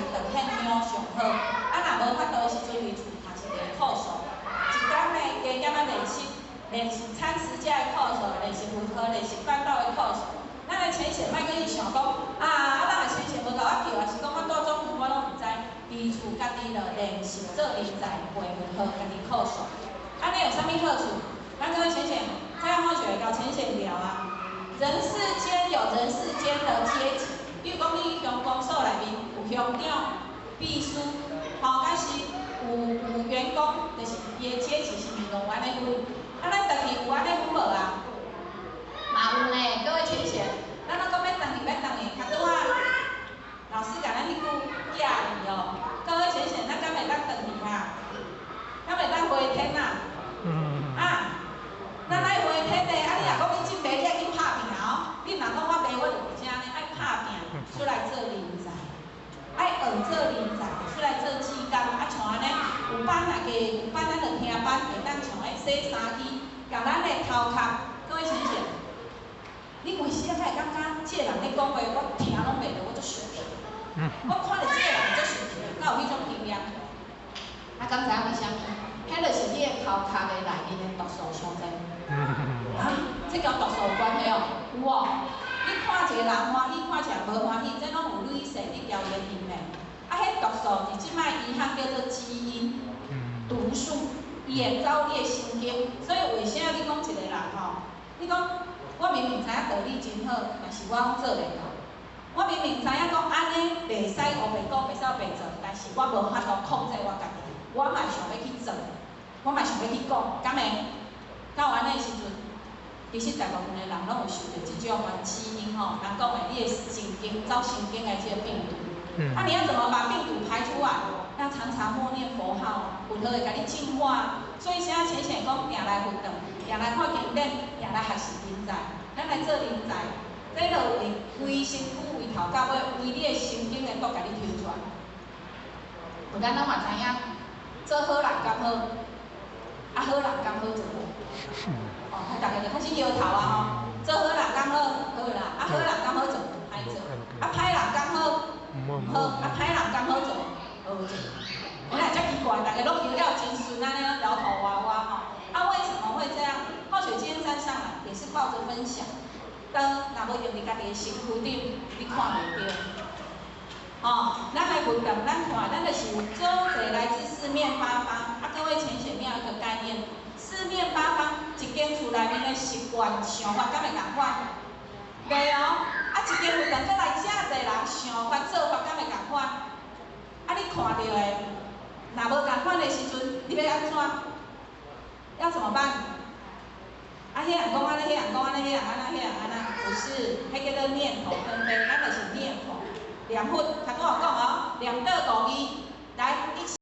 佛堂献香上好。啊，若無法度的時陣，佇厝嘛是會哭訴。一工呢，加減仔練習，練習餐食遮的哭訴，練習佛號，練習辦道的哭訴。咱的淺顯莫閣去想講，啊啊，人的淺顯無共我叫，抑是講我蹛總遠我攏毋知。佇厝家己就練習做臨在背佛號，家己哭訴。按呢有啥物好處？咱各位淺顯，蔡好就會共淺顯聊啊。人世間有人世間的階級，比如講你鄉公所內面有鄉長、秘書，吼，抑是有員工，就是伊的階級是毋是攏有按呢分？啊，咱轉去有按呢分無啊？嘛有呢，各位淺顯，咱攏講欲轉去欲轉去，較拄仔老師共咱彼句寄語哦，各位淺顯，咱敢會當轉去哈？敢會當回天啊？啊，咱愛回天的，啊，你若講你真袂，你愛去拍拚哦。你毋通講我袂，我就佇遮呢，愛拍拚出來做人才，愛學做人才，出來做志工，啊，像按呢，有班若加有班，咱就聽班，會當像咧洗衫機，共咱的頭殼，各位淺顯，你為啥會感覺這個人咧講話，我聽攏袂著，我足生氣。我看著這個人足生氣，敢有彼種經驗？啊，敢知影為啥物？彼就是你的頭殼的內面的毒素傷濟。啊，這佮毒素有關係哦？有哦。你看一個人歡喜，看起來無歡喜，這攏有累世你交原因的。啊，彼毒素佇這擺醫學叫做基因毒素，伊會走你的神經。所以為啥你講一個人吼？你講我明明知影道理真好，但是我攏做袂到。我明明知影講按呢袂使烏白講，袂使烏白做，但是我無法度控制我家己，我嘛想欲去做，我嘛想欲去講，敢會？到按呢時陣，其實大部分的人攏有受著這種的基因吼，人講的你的神經走神經的這個病毒。啊，你要怎麼把病毒排出來？要常常默念佛號，佛號會共你淨化。所以現在淺顯講，定來佛堂，定來看經典，定來學習人才，咱來做人才。這就為規身軀為頭到尾，為你的神經的毒共你抽出來。有咱攏嘛知影，做好人敢好，啊好人敢好做無？哦，逐家就開始搖頭啊吼。做好人敢好，好啦，啊好人敢好做，歹做。啊歹人敢好，毋好，啊歹人敢好做，好做。我來遮奇怪，逐家攏搖了真順按呢搖頭娃娃吼。啊，為什麼會這樣？浩雪今天站上來也是抱著分享。當若無用佇家己的身軀頂，你看袂著。吼，咱來佛堂，咱看，咱就是有做濟來自四面八方。啊，各位淺顯你有一個概念，四面八方一間厝內面的習慣想法敢會仝款？袂哦。啊，一間佛堂閣來遮濟人想法做法敢會仝款？啊，你看著的，若無仝款的時陣，你欲按怎？要怎麼辦？啊，彼人講按呢，彼人講按呢，彼人按呢，彼人按呢，不是，彼叫做念頭紛飛，咱就是念佛。念佛，頭拄仔有講哦，念倒五字，來，